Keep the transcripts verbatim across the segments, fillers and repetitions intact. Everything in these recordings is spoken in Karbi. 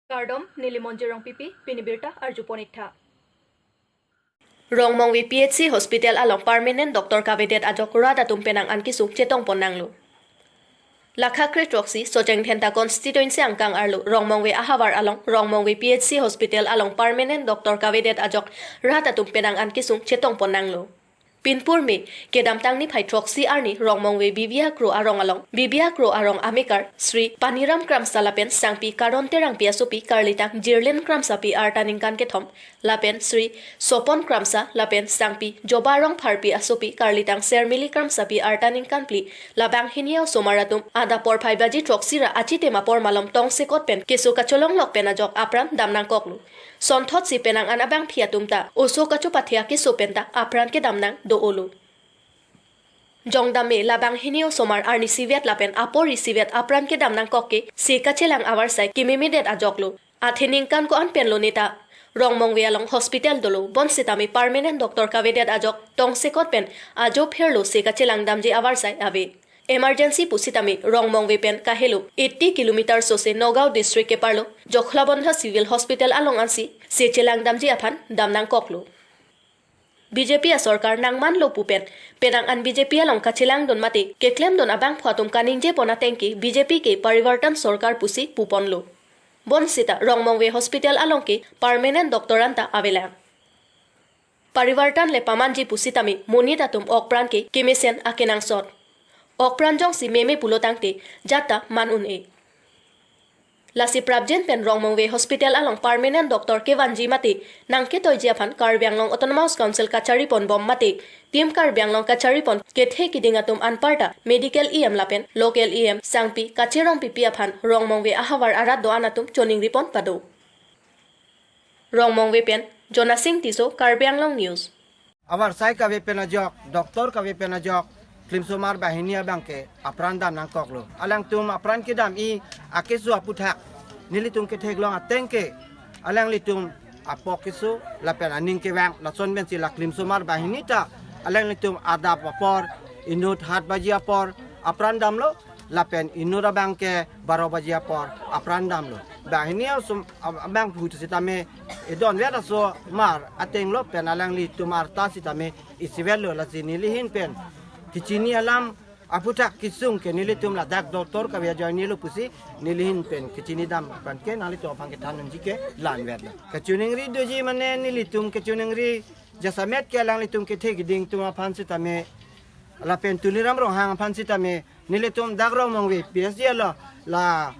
Kardom, neli Monjir Rongpipi, pini birta arjupon iktha. Rongmongve P H C Hospital along permanent doctor kavedet ajok rat atum penang an kesung chetongpon nanglo. Lakha kre throksi Socheng Dhenta constituency angkang arlo Rongmongve ahavar along Rongmongve P H C Hospital along permanent doctor kavedet ajok rat atum penang an kesung chetongpon nanglo. Pinpur me, kedamtang niphai throksi arni Rongmongve Bibia Kro arong along, Bibia Kro arong amekar Sri Paniram Kramsa lapen sangpi Karon Terangpi asopi karlitang Jirlin Kramsapi arta ningkan kethom, lapen Sri Sopon Kramsa lapen sangpi Joba Rongpharpi asopi karlitang Sermili Kramsapi arta ningkan phli, labang hini osomar atum adap porphai baji throksi ra achitim apor malom tongsekot pen keso kacholonglok pen ajok apran damnangkoklo. Sonthotsi penang an abangpi atum ta oso kachopathia keso penta apran kedam nangdo-olo. Jongdam me labang hini osomar arnisivet lapen apor isivet apran kedam nangkok ke se kachelang avarsai kememedet ajoklo. Athe ningkan ko-an penlo neta Rongmongve along hospital dolo, bonsitame permanent doctor kavedet ajok tongsekot pen ajo phirlo se kachelang damji avarsai ave. Emergency pusitame Rongmongve pen kahelo eighty kilometer sose Nagaon district keparlo Jakhalabandha Civil Hospital along ansi se chelang damji aphan damnangkoklo. B J P asorkar nangmanlo pu pen penang an B J P along kachelangdun mate keklemdun abangphu atum kaningjepon ateng ke B J P ke Parivartan Sorkar pusi puponlo. Bonsita Rongmongve Hospital along ke permanent doctor anta avelang. Parivartan le pamanji pusitame monit atum okpran ke kemesen akenangsot. Okpran jongsi meme pulo tangte jat ta man un-e. Lasi prapjin pen Rongmongve Hospital along permanent doctor kevanji mate nangketoiji aphan Karbi Anglong Autonomous Council kacharipon bom mate Team Karbi Anglong kacharipon kethe kiding atum anparta medical E M lapen local E M sangpi Kache Rongpipi aphan Rongmongve ahavar arat do-an atum choningripon pado. Rongmongve pen Jonasing Tisso, Karbi Anglong News. Avarsai kave pen ajok, doctor kave pen ajok, klimsomar banghini abang ke apran damnangkoklo. Alangtum apran kedam-i akeso aputhak nelitum ketheklong ateng ke, alanglitum apok keso lapen aning kevang, lason pensi la klimsomar banghini ta alanglitum adap apor, inut hat baji apor apran damlo, lapen inut abang ke baro baji apor apran damlo. Banghini asom ab-, abangphu sitame edon vet asomar atenglo pen alanglitum arta sitame isivetlo, lasi nelihin pen kechini alam aputhak kesung ke nelitum ladak doctor kave ajoinelo pusi nelihin pen kechini dam aphan ke nanglitum aphan kethan unji ke la-an vetlo. Kachoningri doji mane nelitum kachoningri jasemet ke alanglitum kethe kiding atum aphan sitame lapen Tuliram Ronghang aphan sitame nelitum dak Rongmongve P H C along la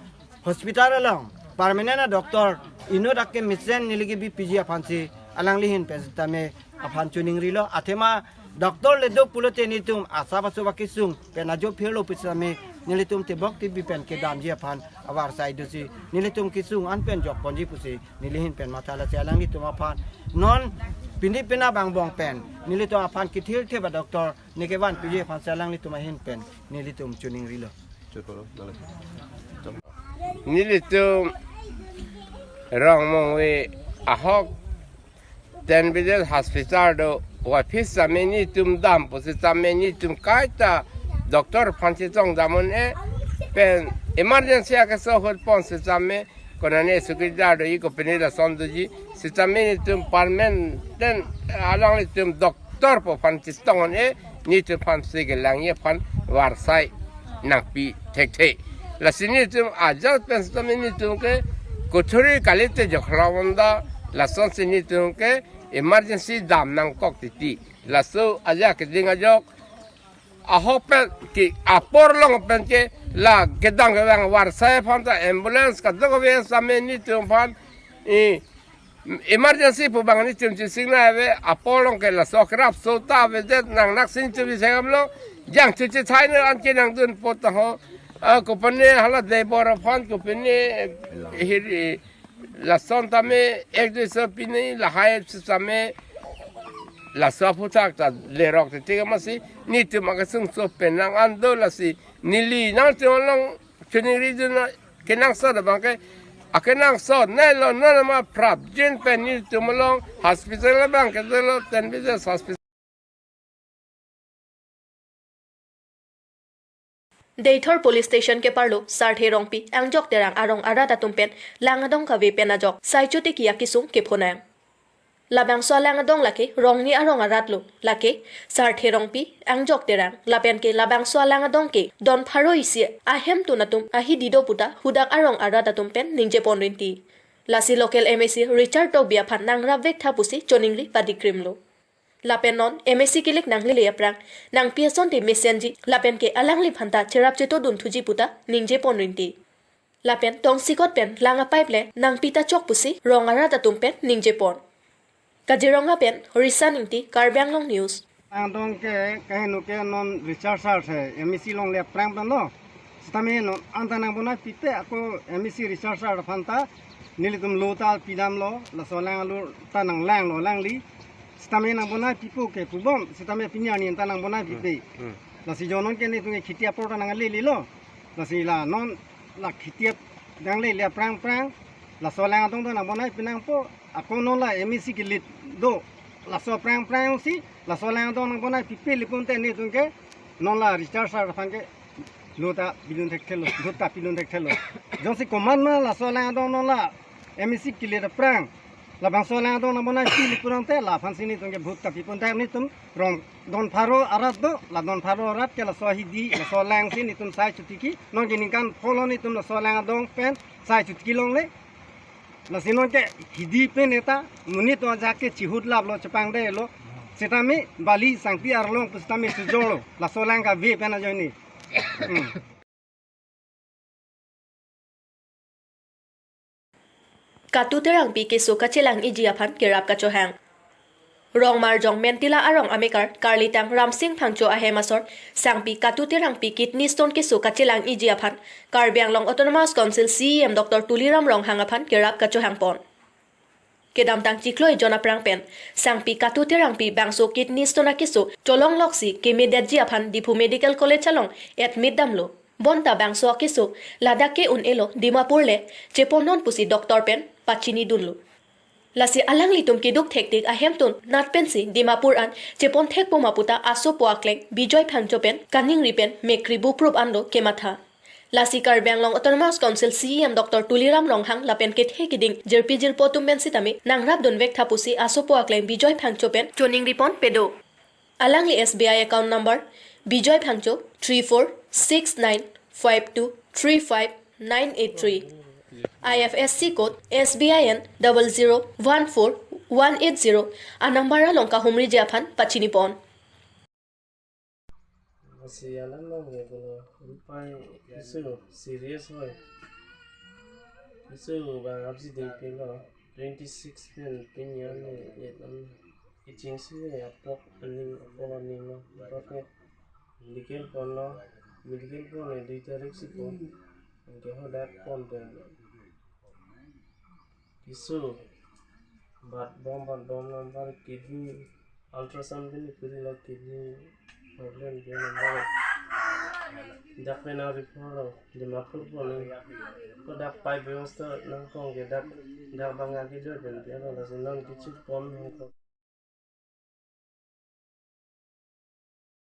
hospital along permanent a doctor inut akemesen neli kebipiji aphansi alanglihin pen sitame aphan choningrilo. Athema doctor le do pulote nelitum asap aso akesung pen ajo phirlo pu sitame nelitum tebok tebi pen kedamji aphan avarsai dosi nelitum kesung an pen jokponji pusi nelihin pen matha, lasi alanglitum aphan non pini penap angbong pen nelitum aphan kethirthe ba doctor ne kevanpiji aphansi alanglitum ahin pen nelitum choningrilo. Nelitum Rongmongve ahok Ten Vision Hospital do, office sitame nelitum dam pusitame nelitum kaita doctor aphansi tong dam un-e, pen emergency akeso ahut pon sitame konane sukidar do-i kopine lason doji sitame nelitum permanent alanglitum doctor pu aphansi tong un-e, nelitum aphansi kelangji aphan varsai nangpi thekthe. Lasi nelitum ajat pen sitame nelitum ke Kuthuri kalite Jakhalabandha, lasonsi nelitum ke emergency damnangkok titi. Laso ajat keding ajok ahok pen ke apor along pen ke la kedang kevang varsai aphan ta ambulance kadokave sitame nelitum aphan, eh, emergency pu abang nelitum chesing nang ave, apor along ke laso kerap so ta avedet nangnak sin chu bisengam lo, jang chu chethai na an kenangdun apot ta ho, ah, kopine hala debor aphan kopine, eh, hiri, lason tame ek dui so pini lahai sitame laso aputhak ta lerok te tik amatsi nelitum akesung so penang an do, lasi neli nangtum along choningridun kenangsot abang ke, akenangsot nelo, non ma prapjin pen nelitum along hospital abang ke dolo, Ten Vision Hospital. Deithor Police Station keparlo Sarthe Rongpi, Angjok Terang arong arat atum pen lang adong kave pen ajok sai chotiki akesung kephonang. Labangso alang adong lake Rongni arong arat lo, lake Sarthe Rongpi, Angjok Terang lapen ke labangso alang adong ke don pharo isi ahemtun atum ahidi do puta hudak arong arat atum pen ningjepon rinti. Lasi local M A C Richard Tokbi aphan nangrap vek tha pusi choningri padikrimlo. Lapen non M A C kilik nanglele aphrang nangpi asonte mesenji lapen ke alangliphan ta cherap chetodun thuji puta ningjepon rinti. Lapen tongsekot pen lang apipe le nangpi ta chok pusi rong arat atum pen ningjepon. Kaziranga pen Risan Ingti, Karbi Anglong News. Angdong ke kaheno ke non Richard Sarthe M A C longle aphrang pen lo. Sitame non anta nangbonai pipe ako M A C Richard Sarthe aphan ta nelitum lo ta pidamlo, laso lang alo ta nanglanglo alangli. Sitame nangbonai pipo ke pubom, sitame pini arni anta nangbonai pipe. Hmm. Lasi jonon ke netum ke kheti apor ta nanglelelo. Lasi la non la kheti ap nanglele aphrang phrang laso lang adong ta nangbonai pinangpo, ako non la M A C kilik do, laso aphrang phrang si laso lang adong nangbonai pipe lipun te netum ke non la Richard Sarthe aphan ke lo ta pilun thekthelo, lo ta pilun thekthelo. Jongsi komat ma laso lang adong non la M A C kilik aphrang labangso lang adong nangbonai pi lipun te laphan si netum ke vote ta pipon ta netum rong don pharo arat do, la don pharo arat ke laso ahidi, laso lang si netum sai chotiki, non ke ningkan pholo netum laso lang adong pen sai chotiki longle. Lasi non ke hidi pen eta monit ajahak ke chihut laplo, chepangdelo. Sitame bali sangti arlong pusitame sujolo, laso lang kave pen ajoine. Hmm. Katu Terangpi keso kachelang-iji aphan kerap kachohang. Rongmarjong Mentila arong amekar karlitang Ramsing Phangcho ahem asor sangpi Katu Terangpi kidney stone keso kachelang-iji aphan Karbi Anglong Autonomous Council C E M Doctor Tuliram Ronghang aphan kerap kachohangpon. Kedamtang chiklo ejon aphrang pen sangpi Katu Terangpi bangso kidney stone akeso cholongloksi kemedetji aphan Diphu Medical College along admit damlo. Bonta bangso akeso ladak ke un-elo, Dimapur le cheponnon pusi doctor pen pachinidunlo. Lasi alanglitum keduk thektik ahemtun nat pensi Dimapur an chepon thekpo ma puta asopo akleng Bijoy Phangcho pen kaningri pen mekri buprup anlo kematha. Lasi Karbi Anglong Autonomous Council C E M Doctor Tuliram Ronghang lapen kethe keding jirpi jirpo atum pen sitame nangrapdun vek tha pusi asopo akleng Bijoy Phangcho pen choningripon pedo. Alangli S B I account number Bijoy Phangcho three four six nine five two three five nine eight three, I F S C code S B I N double zero one four one eight zero a number along kahumriji aphan pachinipon. Lasi alam abang ke pulo rupai keso serious hoi. Keso abang apsi dingpilo twenty six pen pinyan ne yet am kechengsi apok aning apok aning lo. Apok ke medical ponlo, medical pon ne dui tarik si pon. Anke hadak pon pen keso bat bom bat bom number kidney ultrasound pen ipuri lo, kidney problem pen number. Dak pen a refer lo Dimapur pon. Ko dak pai bebosta nangkong ke dak, dak bang agi jo pen pen lo, lasi non kechipon nangkong.